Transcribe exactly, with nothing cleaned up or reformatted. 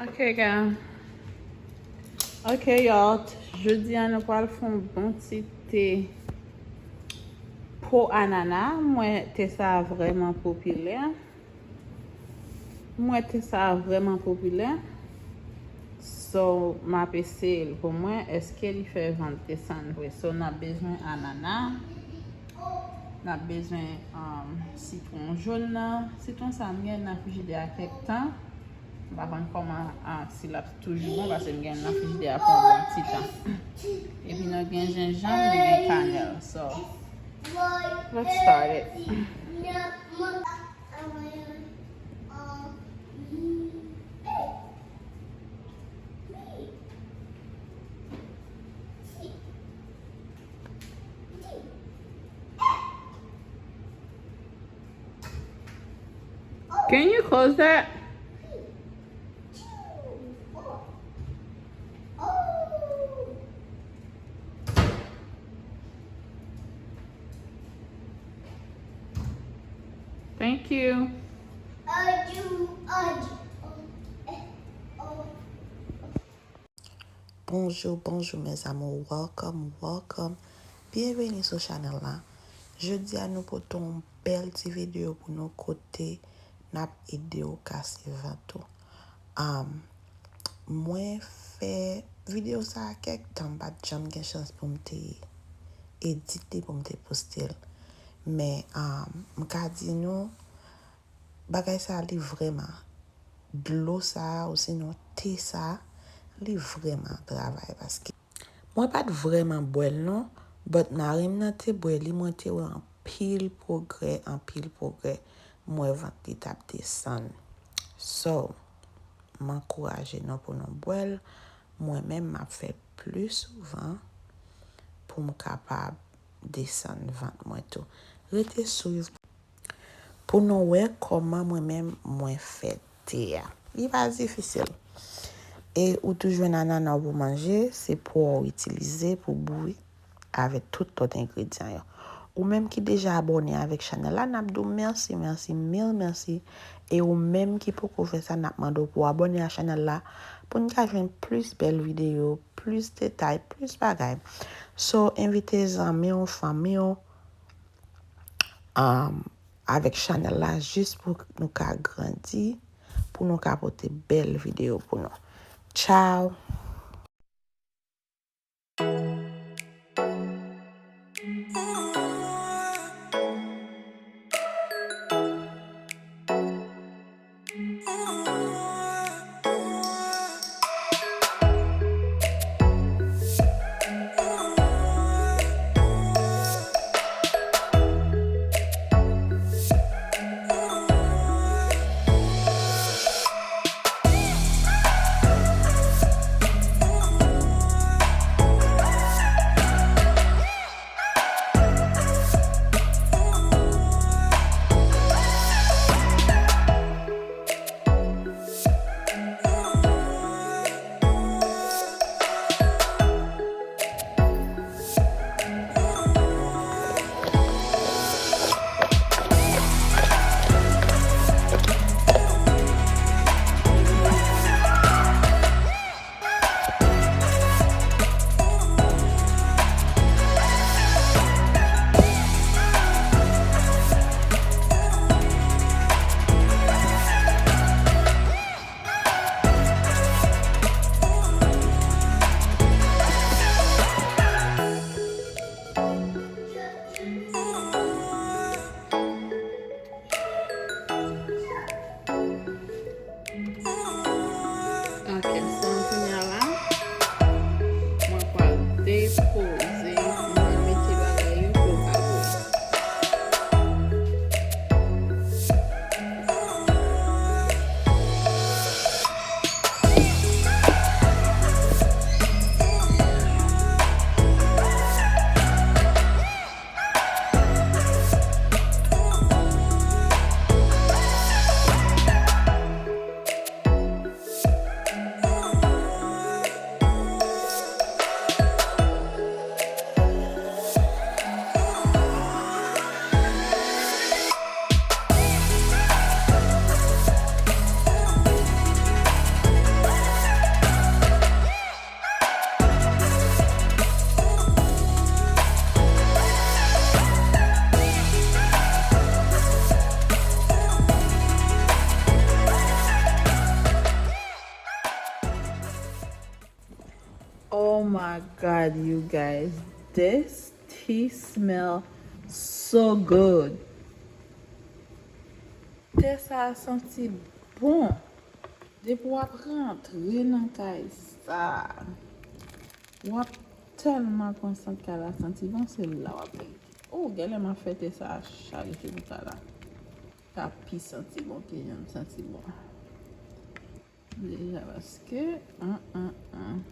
Ok, gang. Ok, y'all. Jodi a, nou pral fè yon bon ti te po anana. Mwen, te sa a vrèman popilè. Mwen, te sa a vrèman popilè. So, m ap eseye l pou mwen. Èske li fè vant desann vre? So, n ap bezwen anana. N ap bezwen, um, sitwon jòn nan. Sitwon sa, m gen nan frijidè a kèk tan. M pa konn kòman, ah, si l ap toujou bon, paske m gen nan frijidè a pou yon bon ti tan. Epi nou gen jenjanm, nou gen kanèl. So, let's start it. Can you close that? Thank you. Bonjou, bonjou mes amours, welcome, welcome. Byenveni sou chanèl la. Jodi a nou pote yon bèl ti videyo pou nou kote n ap ede w kase vant ou. Um, mwen fè videyo sa a kèk tan, m pa t janm gen chans pou m te edite, pou m te poste l. Men, um, m ka di nou, bagay sa a li vrèman, dlo sa a, osinon te sa a, li vrèman travay paske mwen pa t vrèman bwè l non, but mari m nan te bwè li, mwen te wè anpil pwogrè, anpil pwogrè. M wè vant li t ap desann. So, m ankouraje nou pou nou bwè l. Mwen menm, m ap fè l pli souvan pou m kapab desann vant mwen tou. Rete swiv pou nou wè kòman mwen menm mwen fè te a. Li pa difisil. E ou tou jwenn anana w pou manje, se po w itilize pou bouyi avèk tout lòt engredyan yo. Ou menm ki deja abòne avèk chanèl la, n ap di w mèsi, mèsi, mil mèsi. E ou menm ki poko fè sa, n ap mande w pou w abòne a chanèl la, pou n ka jwenn plis bèl videyo, plis detay, plis bagay. So, envite zanmi w, fanmi w, um, avèk chanèl la, jis pou nou ka grandi, pou nou ka pote bèl videyo pou nou. Tchao! Oh my God, you guys, this tea smell so good. Te sa a santi bon. Depi w ap rantre nan kay sa, w ap tèlman konn sant kay la santi bon, se la w ap veye. Oh, genlè m ap fè te sa a chaje pou kay la. Sa pi santi bon ke jan m santi bon. Deja paske, an, an, an.